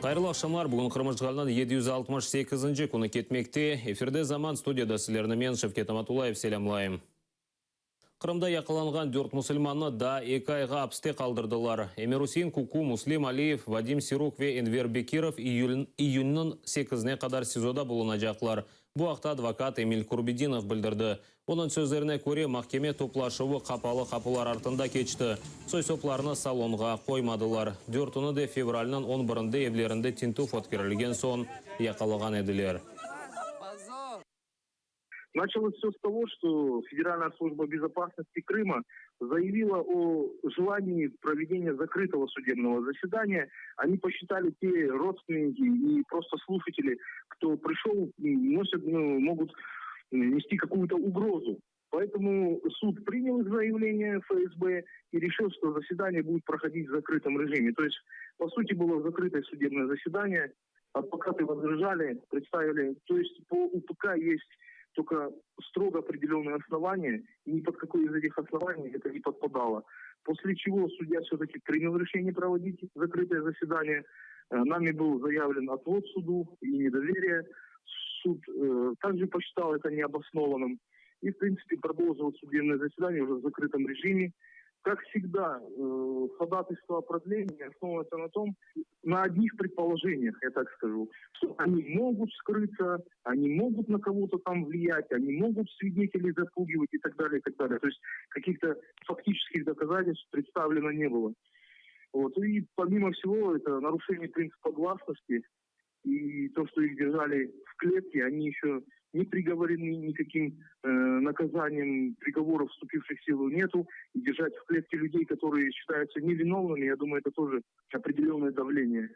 Hayırlı aqşamlar! Bugün Qırım işğaliniñ 768-nci künü ketmekte. Efirde Zaman, studiyada sizlerni men, Şevket Amatullayev, selâmlayım. Qırımda yaqalanğan dört musulmannı daa eki ayğa apiste qaldırdılar. Emir-Usein Kuku, Muslim Aliyev, Vadim Siruk ve Enver Bekirov iyünniñ sekizine qadar SİZOda bulunacaqlar. Bu aqta advokat Emil Kurbedinov bildirdi. Onıñ sözlerine köre, mahkeme toplaşuvı qapalı qapılar artında keçti, soy-soplarnı salonğa qoymadılar. Dörtüni de fevralniñ on birinde evlerinde tintüv ötkerilgen soñ yaqalağan ediler. Началось все с того, что Федеральная служба безопасности Крыма заявила о желании проведения закрытого судебного заседания. Они посчитали те родственники и просто слушатели, кто пришел, носят, ну, могут нести какую-то угрозу. Поэтому суд принял их заявление ФСБ и решил, что заседание будет проходить в закрытом режиме. То есть, по сути, было закрытое судебное заседание. Адвокаты возражали, представили. То есть по УПК есть только строго определенные основания, и ни под какое из этих оснований это не подпадало. После чего судья все-таки принял решение проводить закрытое заседание. Нами был заявлен отвод суду и недоверие. Суд также посчитал это необоснованным и, в принципе, продолжил судебное заседание уже в закрытом режиме. Как всегда, ходатайство о продлении основывается на том, на одних предположениях, я так скажу, что они могут скрыться, они могут на кого-то там влиять, они могут свидетелей запугивать и так далее, и так далее. То есть каких-то фактических доказательств представлено не было. Вот. И помимо всего, это нарушение принципа гласности и то, что их держали в клетке, они еще не приговорены никаким наказанием, приговоров, вступивших в силу, нету. И держать в клетке людей, которые считаются невиновными, я думаю, это тоже определенное давление.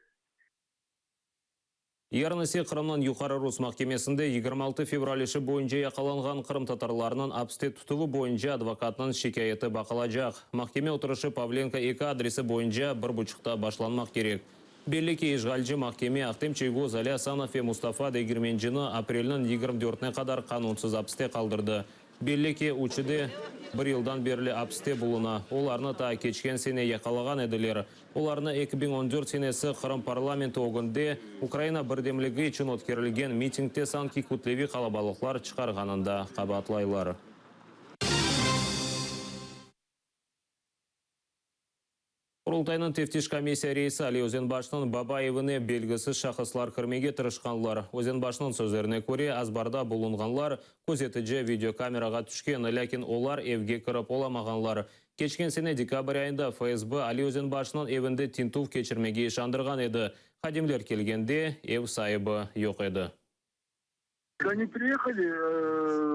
Yarın ise Qırımnıñ Yuqarı rus mahkemesinde 26 fevral işi boyunca yaqalanğan qırımtatarlarnıñ apiste tutuvı boyunca advokatnıñ şikâyeti baqılacaq. Mahkeme oturışı Pavlenko 2 adresi boyunca bir buçuqta başlanmaq kerek. Belli ki, işğalci mahkeme Ahtem Çiygoz, Ali Asanov ve Mustafa Degermencini aprelniñ 24-ne qadar qanunsız apiste qaldırdı. Belli ki, üçü de bir yıldan berli apiste buluna. Olarnı taa keçken sene yaqalağan ediler. Olarnı 2014 senesi Qırım parlamenti ögünde Ukraina birdemligi içün ötkerilgen mitingde sanki kütleviy qalabalıqlar çıqarğanında qabaatlaylar. Qurultaynıñ teftiş komissiya reisi Ali Özenbaşnıñ baba evine belgisiz şahıslar kirmege tırışqanlar. Özenbaşnıñ sözlerine köre, azbarda bulunğanlar közetici videokamerağa tüşken, lâkin olar evge kirip olamağanlar. Keçken sene dekabr ayında FSB Ali Özenbaşnıñ evinde tintüv keçirmege işandırğan edi. Hadimler kelgende, ev saibi yoq edi. Oni priehali,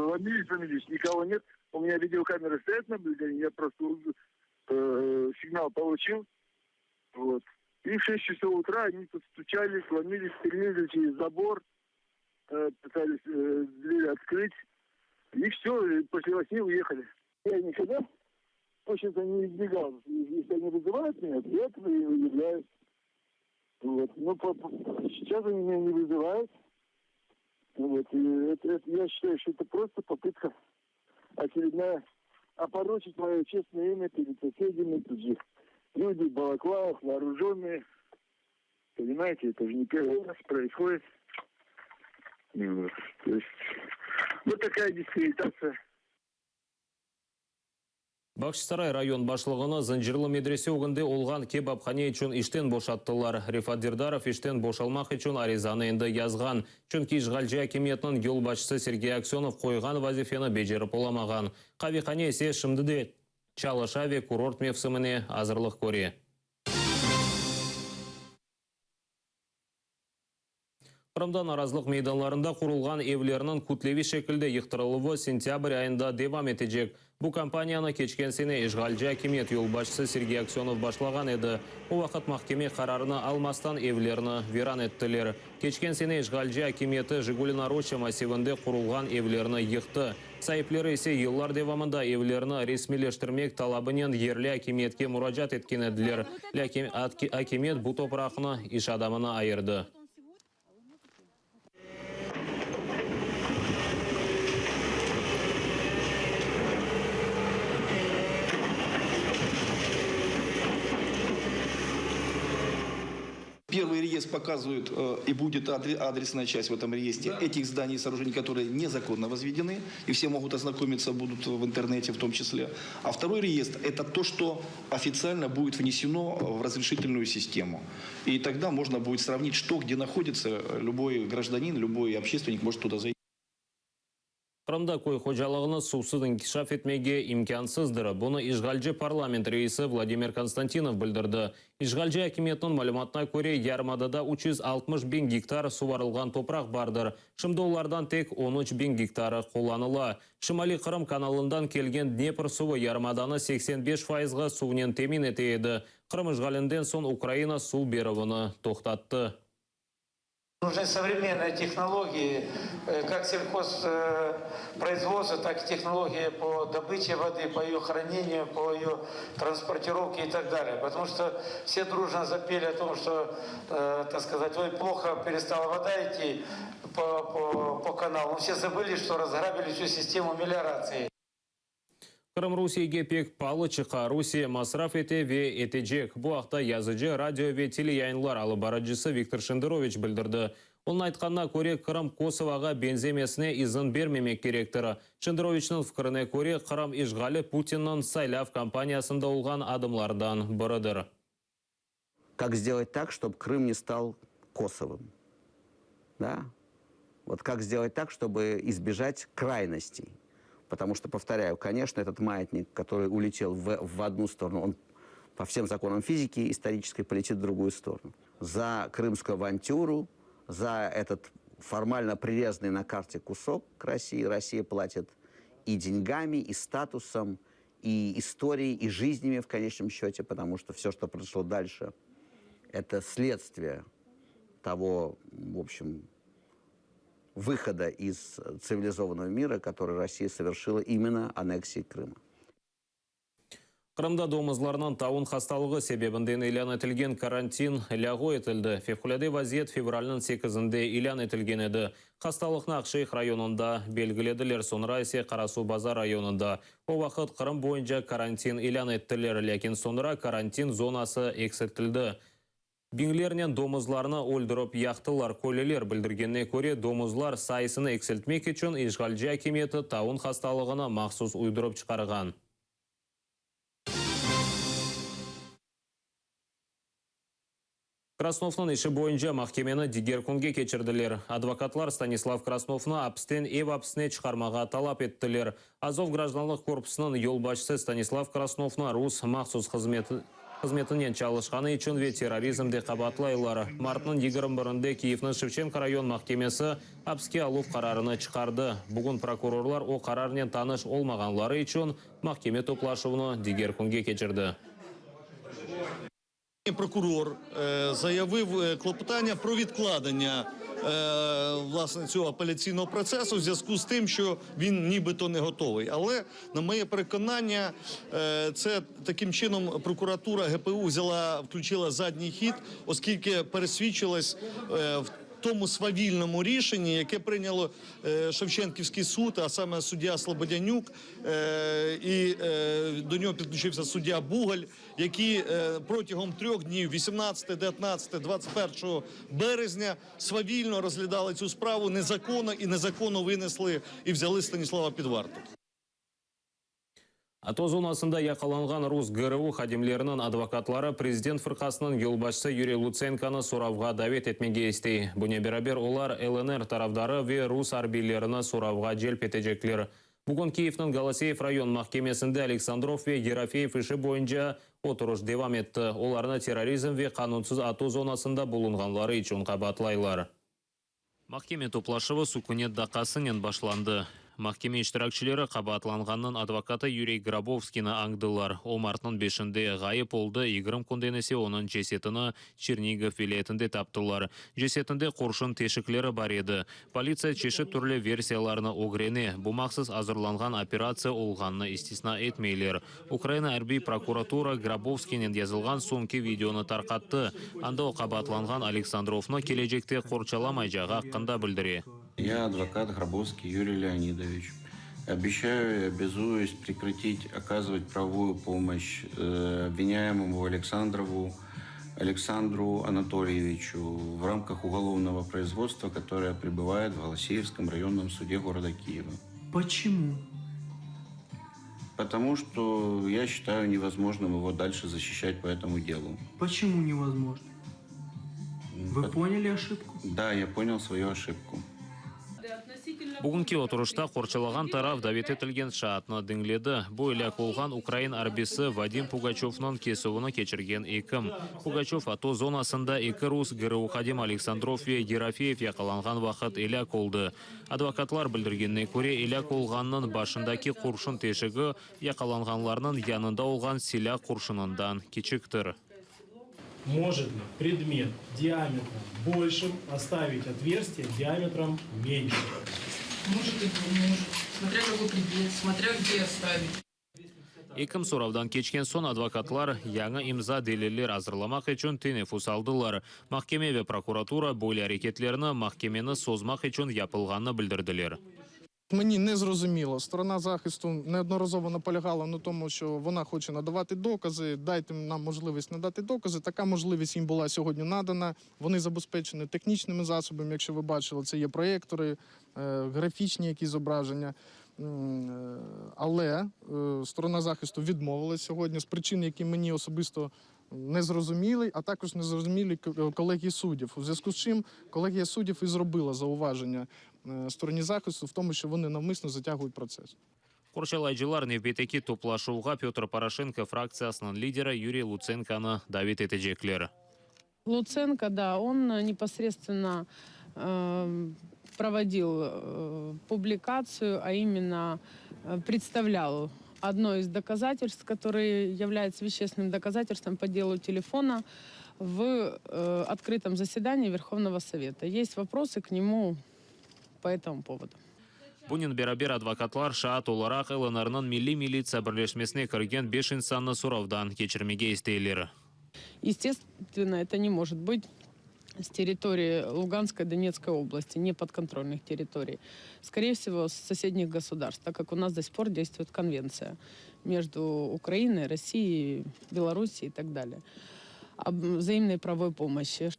lomilись, lomilись, nikogo net. U menya videokamera stoyat nablüdeniye, ya prosto signal poluçil. Vot. I v şest çasov utra oni tut stuçalis, lomilись, perelezli çerez zabor, pıtalis dver otkrıt. I vsö, posle vosmi uehali. Ya nikogda, v obşem-to, ne izbegал. Esli oni vızıvayut menya, to ya являюсь. Vot. No, seyças oni menya ne vızıvayut. Vot. I eto, eto, ya şçitayu, çto eto prosto popıtka oçerednaya oporoçit moyo çestnoye imya pered sosedami, tut je lüdi v balaklavah, voorujonnıye. Ponimayete, eto je ne pervıy raz proishodit. Vot. To est, vot takaya diskreditatsiya. Bağçasaray rayon başlığını Zıncırlı medrese ögünde olğan kebabhane içün işten boşattılar. Refat Derdarov işten boşalmaq içün arizanı endi yazğan, çünki işğalci akimiyetniñ yolbaşçısı Sergey Aksönov qoyğan vazifeni becerip olamağan. Qavehane ise şimdi de çalışa ve kurort mevsimine azırlıq köre. Qırımda narazılıq meydanlarında qurulğan evlerniñ kütleviy şekilde yıqtırıluvı sentâbr ayında devam etecek. Bu kampaniyanı keçken sene işğalci akimiyet yolbaşçısı Sergey Aksönov başlağan edi. O vaqıt mahkeme qararını almastan evlerni viran ettiler. Keçken sene işğalci akimiyeti Jigulina Roşça massivinde qurulğan evlerni yıqtı. Saipleri ise yıllar devamında evlerni resmiyleştirmek talabınen yerli akimiyetke muracaat etken ediler. Lâkin akimiyet bu topraqnı iş adamına ayırdı. Первый реестр показывает и будет адресная часть в этом реестре этих зданий и сооружений, которые незаконно возведены, и все могут ознакомиться будут в интернете в том числе. А второй реестр – это то, что официально будет внесено в разрешительную систему. И тогда можно будет сравнить, что где находится, любой гражданин, любой общественник может туда зайти. Qırımda köy hocalığını suvsız inkişaf etmege imkânsızdır. Bunı işğalci parlament reisi Vladimir Konstantinov bildirdi. İşğalci akimiyetniñ malümatına köre, yarımadada 360 biñ gektar suvarılğan topraq bardır. Şimdi olardan tek on üç biñ gektarı qullanıla. Şimaliy Qırım kanalından kelgen Dnepr suvı yarımadanı 85 fayızğa suvnen temin ete edi. Qırım işğalinden soñ Ukraina suv berüvini toqtattı. Нужны современные технологии, как сельхозпроизводства, так и технологии по добыче воды, по ее хранению, по ее транспортировке и так далее. Потому что все дружно запели о том, что, так сказать, ой, плохо перестала вода идти по, по, по каналу. Но все забыли, что разграбили всю систему мелиорации. Qırım Rusiyege pek paalı çıqa, Rusiye masraf ete ve etecek. Bu aqta yazıcı, radio ve teleyayınlar alıp barıcısı Viktor Şenderoviç bildirdi. Onıñ aytqanına köre, Qırım Kosovoğa beñzemesine izin bermemek kerektir. Şenderoviçniñ fikrine köre, Qırım işğali Putinniñ saylav kampaniyasında olğan adımlardan biridir. Как сделать так, чтобы Крым не стал Косовым? Да? Вот как сделать так, чтобы избежать крайностей? Потому что, повторяю, конечно, этот маятник, который улетел в, в одну сторону, он по всем законам физики исторической полетит в другую сторону. За крымскую авантюру, за этот формально прирезанный на карте кусок к России, Россия платит и деньгами, и статусом, и историей, и жизнями в конечном счете, потому что все, что произошло дальше, это следствие того, в общем, выхода из цивилизованного мира, который Россия совершила именно аннексией Крыма. Qırımda domuzlarnıñ taun hastalığı sebebinden ilân etilgen karantin lâğu etildi. Fevqulâde vaziyet fevralniñ sekizinde ilân etilgen edi. Hastalıqnı Aqşeyh rayonında belgilediler, soñra ise Qarasuvbazar rayonında. O vaqıt Qırım boyunca karantin ilân ettiler, lâkin soñra karantin zonası eksiltildi. Biñlernen domuzlarnı öldürip yaqtılar. Köylüler bildirgenine köre, domuzlar sayısını eksiltmek içün işğalci akimiyeti taun hastalığını mahsus uydurıp çıqarğan. Krasnovnıñ işi boyunca mahkemeni diger künge keçirdiler. Advokatlar Stanislav Krasnovnı apisten ev apsine çıqarmağa talap ettiler. Azov grajdanlıq korpusınıñ yolbaşçısı Stanislav Krasnovnı rus mahsus hızmetinen çalışqanı içün ve terrorizmde qabaatlaylar. Martnıñ 21-inde Kiyevniñ Şevçenko rayon mahkemesi apiske aluv qararını çıqardı. Bugün prokurorlar o qararnen tanış olmağanları içün mahkeme toplaşuvını diger künge keçirdi. Prokuror заявив клопотання про відкладення власне цього апеляційного процесу в зв'язку з тим, що він нібито не готовий. Але на моє переконання, це таким чином прокуратура ГПУ взяла, включила задній хід, оскільки пересвідчилась в тому свавільному рішенні, яке прийняло Шевченківський суд, а саме суддя Слободянюк, і до нього підключився суддя Бугаль, які протягом трьох днів, 18, 19, 21 березня, свавільно розглядали цю справу незаконно і незаконно винесли і взяли Станіслава під варту. ATO zonasında yaqalanğan rus GRU hadimleriniñ advokatları prezident fırqasınıñ yolbaşçısı Yuriy Lutsenkonı soravğa davet etmege istey. Bunen beraber olar LNR tarafdarı ve rus arbiylerini soravğa celp etecekler. Bugün Kiyevniñ Goloseyev rayon mahkemesinde Aleksandrov ve Yerofeyev işi boyunca oturış devam etti. Olarnı terrorizm ve qanunsız ATO zonasında bulunğanları içün qabaatlaylar. Mahkeme toplaşuvı sukünet daqqasınen başlandı. Mahkeme iştirakçileri qabaatlanğannıñ advokatı Yuriy Grabovskiyni añdılar. O, martnıñ beşinde ğayıp oldı, 20 künden ise onıñ cesetini Çernigov vilâyetinde taptılar. Cesetinde qurşun teşikleri bar edi. Politsiya çeşit türlü versiyalarnı ögrene, bu mahsus azırlanğan operatsiya olğanını istisna etmeyler. Ukraina arbiy prokuratura Grabovskiynen yazılğan soñki videonı tarqattı. Anda o qabaatlanğan Aleksandrovnı kelecekte qorçalamaycağı aqqında bildire. Я, адвокат Грабовский Юрий Леонидович, обещаю и обязуюсь прекратить оказывать правовую помощь обвиняемому Александрову. Александру Анатольевичу в рамках уголовного производства, которое пребывает в Голосеевском районном суде города Киева. Почему? Потому что я считаю невозможным его дальше защищать по этому делу. Почему невозможно? Вы поняли ошибку? Да, я понял свою ошибку. Bugünki oturışta qorçalağan taraf davet etilgen şaatnı diñledi. Bu elâk olğan ukrain arbisi Vadim Pugaçövnıñ kesüvini keçirgen ekim. Pugaçöv ATO zonasında eki rus GRU hadimi Aleksandrov ve Yerofeyev yaqalanğan vaqıt elâk oldı. Advokatlar bildirgenine köre, elâk olğannıñ başındaki qurşun teşigi yaqalanğanlarnıñ yanında olğan silâ qurşunından kiçiktir. Может ли предмет диаметром большим оставить отверстие диаметром меньше? Может и не может. Смотря какой предмет, смотря где оставить. Ekim soravdan keçken soñ advokatlar yañı imza deliller azırlamaq içün teneffüs aldılar. Mahkeme ve prokuratura böyle areketlerni mahkemeni sozmaq içün yapılğanını bildirdiler. Мені не зрозуміло. Сторона захисту неодноразово наполягала на тому, що вона хоче надавати докази. Дайте нам можливість надати докази. Така можливість їм була сьогодні надана. Вони забезпечені технічними засобами. Якщо ви бачили, це є проєктори, е, графічні якісь зображення. М, е, Але е, сторона захисту відмовилась сьогодні з причин, які мені особисто не зрозуміли, а також не зрозумілі к- колегії суддів. У зв'язку з чим колегія суддів і зробила зауваження е, стороні захисту в тому, що вони навмисно затягують процес. Qorçalayıcılar nevbetteki toplaşuvğa Петр Порошенко fraktsiyasınıñ lideri Yuriy Lutsenkonı davet etecekler. Луценко, да, он э, непосредственно э, проводил э, публикацию, а именно э, представлял одно из доказательств, которое является вещественным доказательством по делу телефона в э, открытом заседании Верховного Совета. Есть вопросы к нему по этому поводу. Bunen beraber advokatlar şaat olaraq LNRniñ Milliy militsiya birleşmesine kirgen 5 insannı soravdan keçirmege isteyler. Естественно, это не может быть с территории Луганской, Донецкой области, не подконтрольных территорий. Скорее всего, с соседних государств, так как у нас до сих пор действует конвенция между Украиной, Россией, Белоруссией и так далее об взаимной правовой помощи.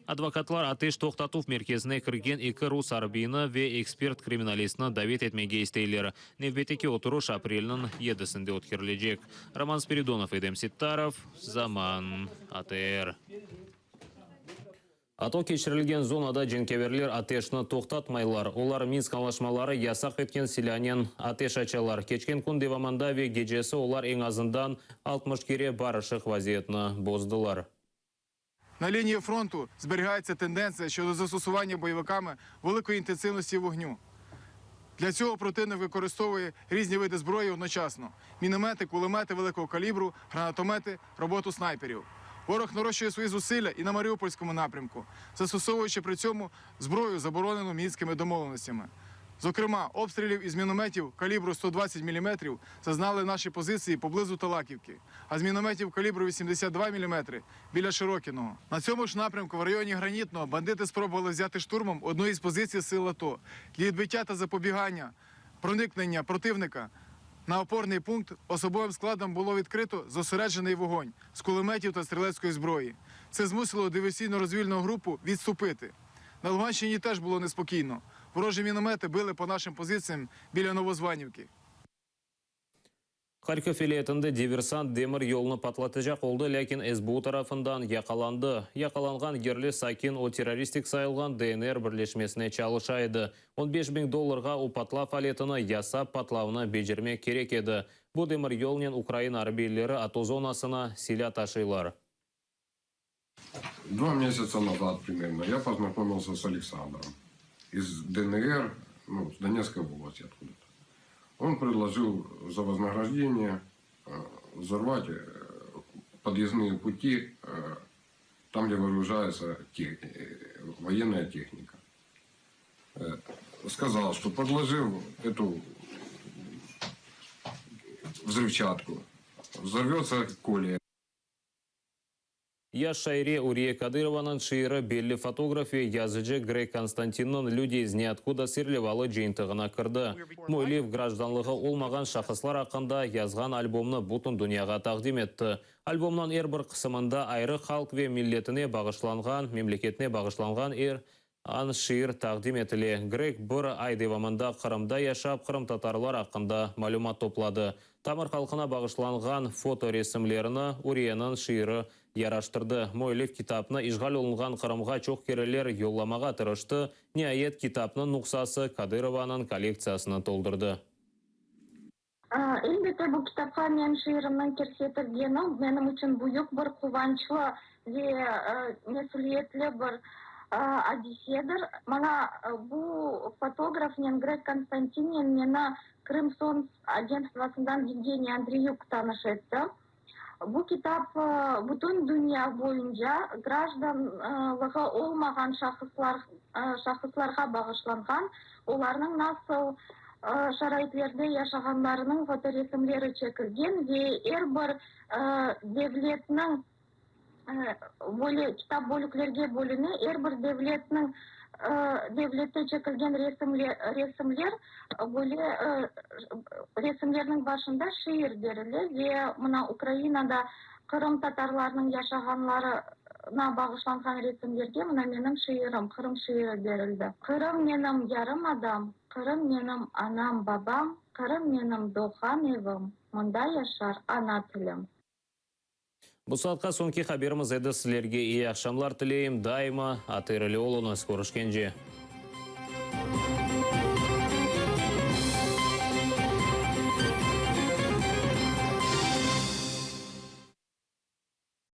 Advokatlar ateş toqtatuv merkezine kirgen eki rus arbiyini ve ekspert-kriminalistni davet etmege isteyler. Nevbetteki oturış aprelniñ 7-sinde ötkerilecek. Roman Spiridonov, Edem Sittarov, Zaman, ATR. ATO keçirilgen zonada cenkâverler ateşni toqtatmaylar. Olar Minsk añlaşmaları yasaq etken silânen ateş açalar. Keçken kün devamında ve gecesi olar eñ azından 60 kere barışıq vaziyetini bozdılar. На лінії фронту зберігається тенденція щодо застосування бойовиками великої інтенсивності вогню. Для цього противник використовує різні види зброї одночасно: міномети, кулемети великого калібру, гранатомети, роботу снайперів. Ворог нарощує свої зусилля і на Маріупольському напрямку, застосовуючи при цьому зброю, заборонену мінськими домовленостями. Зокрема, обстрілів із мінометів калібру 120 мм зазнали наші позиції поблизу Талаківки, а з мінометів калібру 82 мм біля Широкіного. На цьому ж напрямку в районі Гранітного бандити спробували взяти штурмом одну із позицій сил АТО. Для відбиття та запобігання проникнення противника на опорний пункт особовим складом було відкрито зосереджений вогонь з кулеметів та стрілецької зброї. Це змусило диверсійно-розвідувальну групу відступити. На Луганщині теж було неспокійно. Ворожі міномети били по нашим позиціям біля Новозванівки. Харьков vilâyetinde diversant demir yolunı patlatacaq oldı, lâkin SBU tarafından yaqalandı. Yaqalanğan yerli sakin o terroristik sayılğan DNR birleşmesine çalışa edi. 15 biñ dollarğa o patlav aletini yasap patlavını becermek kerek edi. Bu demir yolnen Ukraina arbiyleri ATO zonasına silâ taşıylar. 2 месяца назад примерно я познакомился с Александром из ДНР, ну, с Донецкой области откуда-то. Он предложил за вознаграждение взорвать подъездные пути там, где вооружается военная техника. Сказал, что подложив эту взрывчатку, взорвется колея. Yaş şaire Uriye Kadırovanıñ şiiri belli fotograf ve yazıcı Greg Konstantinniñ Lüdi iz niotkuda serlevalı cıyıntığına kirdi. Müellif grajdanlığı olmağan şahıslar aqqında yazğan albomnı bütün dünyağa taqdim etti. Albomnıñ er bir qısımında ayrı halq ve milletine bağışlanğan, memleketine bağışlanğan er an şiir taqdim etile. Greg bir ay devamında Qırımda yaşap, qırımtatarlar aqqında malümat topladı. Tamır halqına bağışlanğan fotoresimlerini Uriyeniñ şiiri yaraştırdı. Müellif kitapnı işğal olunğan Qırımğa çoq kereler yollamağa tırıştı, niayet, kitapnıñ nuqsası Kadırovanıñ kollektsiyasını toldurdı. Elbette, bu kitapqa men şiirimniñ kirsetilgeni menim içün büyük bir quvançlı ve mesüliyetli bir adisedir. Maña bu fotografnen, Greg Konstantinnen meni Krımsons agentstvosından Yevgeniy Andreyuk tanış etti. Bu kitap bütün dünya boyunca grajdanlığı olmağan şahıslar şahıslarğa bağışlanğan, olarnıñ nasıl şaraitlerde yaşağanlarınıñ fotoresimleri çekilgen ve er bir devletniñ böyle kitap bölüklerge bölüne, er bir devletniñ devlette çekilgen resimler böyle resimlerniñ başında şiir berile ve mına Ukrainada qırımtatarlarnıñ yaşağanlarına bağışlanğan resimlerge mına menim şiirim, Qırım şiiri berildi. Qırım menim yarımadam, Qırım menim anam, babam, Qırım menim doğğan evim, mında yaşar ana tilim. Bu saatqa soñki haberimiz edi. Sizlerge iyi aqşamlar tileyim. Daima ATRli oluñız. Körüşkence.